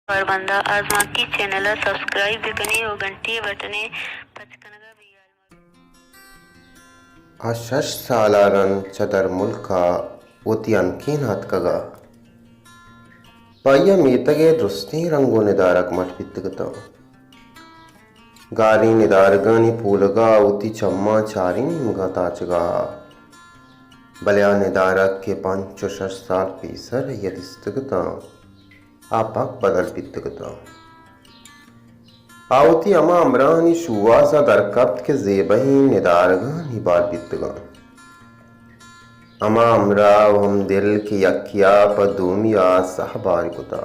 کاربنداں آزمانکی چینل ءَ سبسکرائب بہ کن ئے ءُ گھنٹی ءِ بٹن ءِ پچ کنگ ءَ بیھال مہ بئے۔ آ شش سال ءَ رند چہ درملک ءَ وتی ھنکین ءَ اتکگ ءَ پہ آئی ءَ میتگ ءِ درستیں رنگ ءُ ندارگ مٹ بیتگ اتاں۔ گاریں ندارگانی پولگ ءَ وتی چماں چاریں نیمگاں تاچگ ءَ، بلے آ ندارگ کہ پنچ ءُ شش سال پیسر آئی ءَ دیستگ اتاں، آ پک بدل بیتگ اتاں۔ آ وتی ھما ھمراھانی شوھاز ءَ در کپت کہ زیبھیں ندارگانی بار بیتگ اَنت۔ ھما ھمراہ ءُ ھمدل کہ یکے ءَ پہ دومی ءَ ساہ بار کتگ۔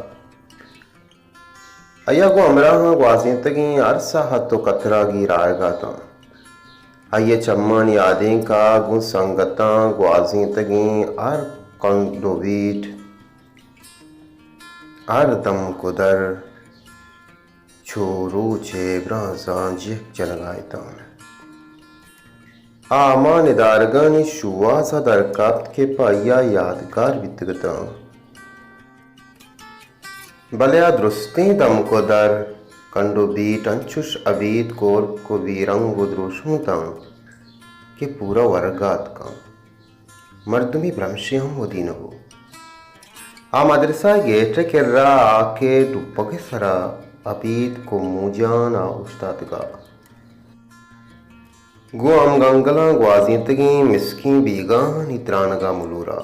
آئی ءَ گوں ھمراھاں گوازینتگیں ھر ساھت ءُ کترا گیر آیگ ءَ اتاں۔ آئی ءِ چمانی آدینک ءَ گوں سنگتاں گوازینتگیں ھر کنڈ ءُ بیٹ، ھر دمک ءُ در چو روچ ءِ برانزاں جھک جنگ ءَ اتاں۔ آ ھما ندارگانی شوھاز ءَ در کپت کہ پہ آئی ءَ یادگار بیتگ اتاں۔ بلے آ درستیں دمک ءُ در، کنڈ ءُ بیٹ انچش ابید کرک ءُ بے رنگ ءُ دروشم اتاں کہ پورا ورگ ءَ اتکاں۔ مردمی برمشے ھم ودی نہ بوت۔ آ مدرسہ ءِ گیٹ ءِ کرا آ کہ ڈوپگ ءِ سرا ابید کومو جان ءَ اوشتاتگ ءَ گوں ھمگنگلاں گوازینتگیں مسکیں بیگاھانی ترانگ ءَ ملور ءَ۔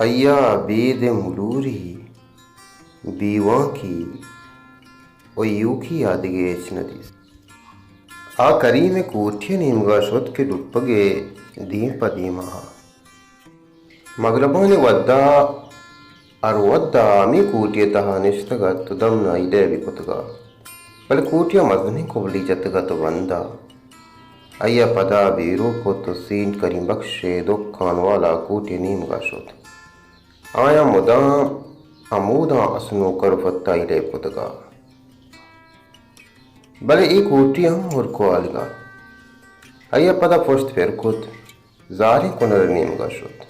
آئی ءَ ابید ءِ ملوری، بیوانکی ءُ ایوکی ءَ دگہ ھچ نہ دیست۔ آ کریم ءِ کوٹی ءِ نیمگ ءَ شت کہ ڈوپگ ءِ دیم پہ دیم ءَ۔ مگربانی وھد ءَ ھر وھد ءَ ھمے کوٹی ءِ تہا نشتگ ات ءُ دم نائی لیبی کتگ ات، بلے کوٹی ءَ مزنیں کبلی جتگ ات ءُ بند ات۔ آئی ءَ پدا بیرو کت ءُ سینٹ کریم بکش ءِ دکان والا کوٹی ءِ نیمگ ءَ شت۔ آیاں مدام ھموداں اسنوکر ءُ پتائی لیب کتگ ات۔ بلے اے کوٹی ھم ھرک ءُ ھالگ ات۔ آئی ءَ پدا پشت پر کت، زاریں کنر ءِ نیمگ ءَ شت۔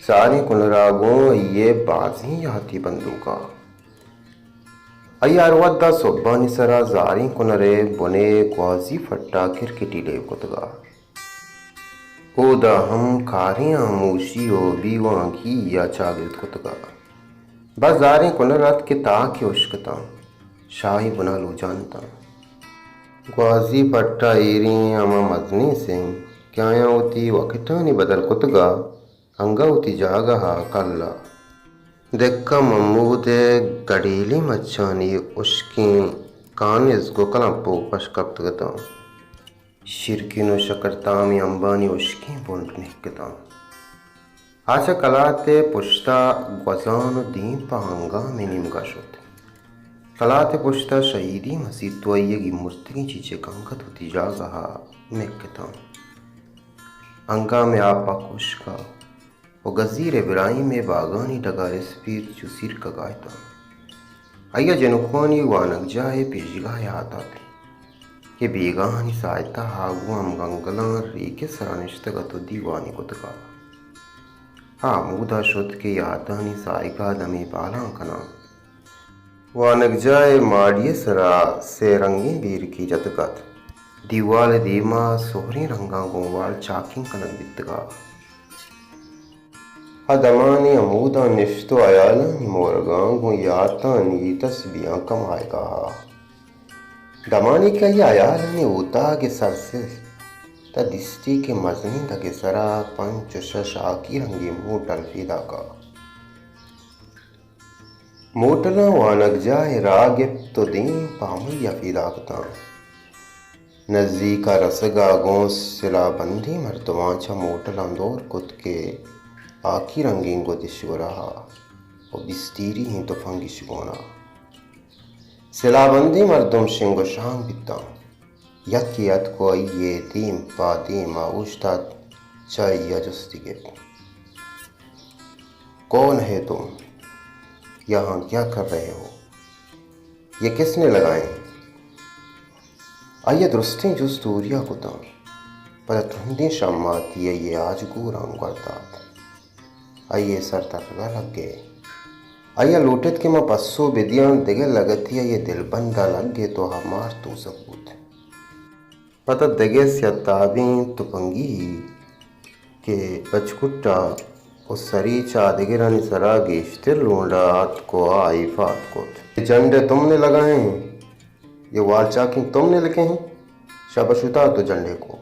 زاریں کنر ءَ گوں آئی ءِ بازیں یاتی بندوک ات۔ آئی ءَ ھر وھد ءَ سھبانی سرا زاریں کنر ءِ بن ءِ گوازی پٹ ءَ کرکٹی لیب کتگ ات۔ اودا ھم کاریں ھاموشی ءُ بیوانکی ءَ چاگرد کتگ ات۔ بس زاریں کنر ات کہ تاکے ھشک اتاں، شاھی بن ءَ لوجان اتاں۔ گوازی پٹ ءَ ایریں ھما مزنیں سنگ کہ آیاں وتی وکٹانی بدل کتگ ات، انگہ وتی جاگہ ءَ کل ات۔ دھکا مھمود ءِ گڈیلیں مچانی ھشکیں کانز گوں کلمپوک پش کپتگ اتاں۔ شیرکین ءُ شکرتامیں امبانی ھشکیں بنڈ نھک اتاں۔ آ چہ کلات ءِ پشت ءَ گوزان ءُ دیم پہ ھنگام ءِ نیمگ ءَ شت۔ کلات ءِ پشت ءَ شھیدی مسیت ءُ آئی ءِ گیمرتگیں چیچک انگت وتی جاگہ ءَ نھک اتاں۔ ھنگام ءِ آپ پک ھشک ات ءُ گزیر ابراھیم ءِ باگانی ڈگار اسپیت چو سیرکگ ءَ اتاں۔ آئی ءَ جنکانی وانگجاہ ءِ پیشگاہ یات ات کہ بیگاھانی ساھت ءَ آ گوں ھمگنگلاں ریک ءِ سرا نشتگ ات ءُ دیوانے کتگ ات۔ آ ھمودا شت کہ یاتانی ساھگ ءَ دمے بالاں کناں۔ وانگجاہ ءِ ماڑی ءِ سرا سے رنگیں بیرکے جتگ ات۔ دیوال ءِ دیم ءَ سھریں رنگاں گوں وال چاکیں کنگ بیتگ ات۔ آ دمانے ھمودا نشت ءُ ھیالانی مورگاں گوں یاتانی تسبیھاں کمائگ ءَ ات۔ دمانے کہ آئی ءِ ھیالانی اوتاگ ءِ سر سست، تہ دیستی کہ مزنیں دگ ءِ سرا پنچ ءُ شش ھاکی رنگیں موٹل پیداک ات۔ موٹلاں وانگجاہ ءِ راہ گپت ءُ دیم پہ ھمائی ءَ پیداک اتاں۔ نزیک ءَ رسگ ءَ گوں سلاہ بندیں مردماں چہ موٹلاں دور کت کہ ھاکی رنگیں گد اِش گورا ءُ بستیری ایں تپنگ اِش گون ءَ۔ سلاہ بندیں مردم شنگ ءُ شانگ بیتاں۔ یکے اتک ءُ آئی ءِ دیم پہ دیم ءَ اوشتات، چہ آئی ءَ جستی گپت، کون ہے تم؟ یہاں کیا کر رہے ہو؟ یہ کس نے لگائے ہیں؟ آئی ءَ درستیں جست ہوریا کتاں، پدا ترندیں شماتی آئی ءِ آجگوراں گور دات۔ آئی ءِ سر ترگ ءَ لگ ءَ۔ آئی ءَ لوٹ اِت کہ من پسو بہ دیاں، دگہ لگتے آئی ءِ دلبند ءَ لگ اِت ءُ آ مارت ءُ زبر بوت۔ پدا دگہ سیاہ تابیں تپنگی کہ بچکٹ ءَ ءُ سری چہ آدگرانی سرا گیشتر لونڈ ءَ اتک ءُ آئی پاد کت۔ یہ جنڈ ءِ تمن ءَ لگائیں، یہ والچاکیں تمن ءَ لگائیں، شاباش، شتا تو جنڈ ءِ کو۔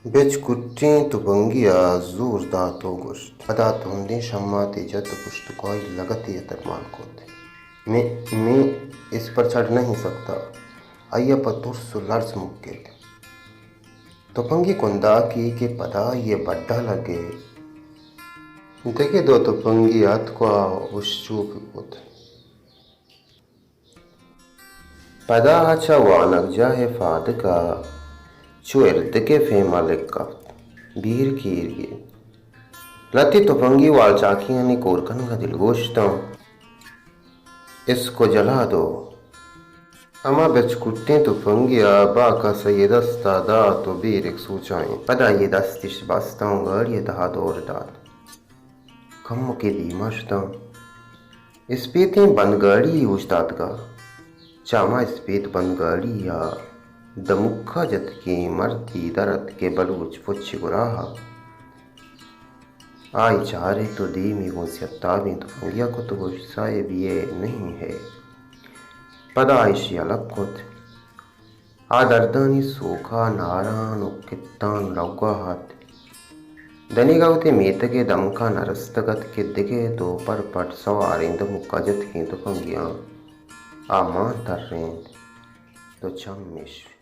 بچکٹیں تپنگی ءَ زور دات ءُ گوشت۔ پدا تندیں شماتے جت ءُ پشت ءُ کائی لگتے ءَ درمان کت۔ میں، میں اس پر چڑھ نہیں سکتا۔ آئی ءَ پہ ترس ءُ لرز مک اِت۔ تپنگی کنداکے کہ پدا آئی ءِ بڈ ءَ لگ اِت۔ دگہ دو تپنگی اتک ءُ آ وش چوپ کت۔ پدا آ چہ وانگجاہ ءِ پادگ ءَ چو اردکے پیم ءَ لک کپت۔ بیر کیر گیت۔ لھتے تپنگی والچاکیانی کور کنگ ءَ دلگوش اَت۔ اسکو جلا دو۔ ہما بچکٹیں تپنگے ءَ باکس ءَ آئی ءِ دست ءَ دات ءُ بیرک سوچائینت۔ پدا آئی ءِ دست اِش بست ءُ گاڑی ءِ تہا دور دات۔ کمکے دیم ءَ شت اَنت۔ اسپیتیں بندگاڑی اوشتاتگ اَت۔ چہ ہما اسپیت بندگاڑی ءَ دمک ءَ جتکیں مردے در اتک کہ بلوچ پچ ءِ گراہ ءَ۔ آئی چارت ءُ دیمی گوں سیاہ تابیں تپنگی ءَ کت ءُ گوشت، صاحب، یہ نہیں ہے۔ پدا ایشی ءَ الگ کت۔ آ دردانی سوک ءَ ناران ءُ کتان لوگا اَت۔ دنیگا وتی میتگ ءِ دمک ءَ نہ رستگ اَت کہ دگہ دو پر پٹ سواریں دمک ءَ جتکیں تپنگیاں آ مان ترینت ءُ چم اِش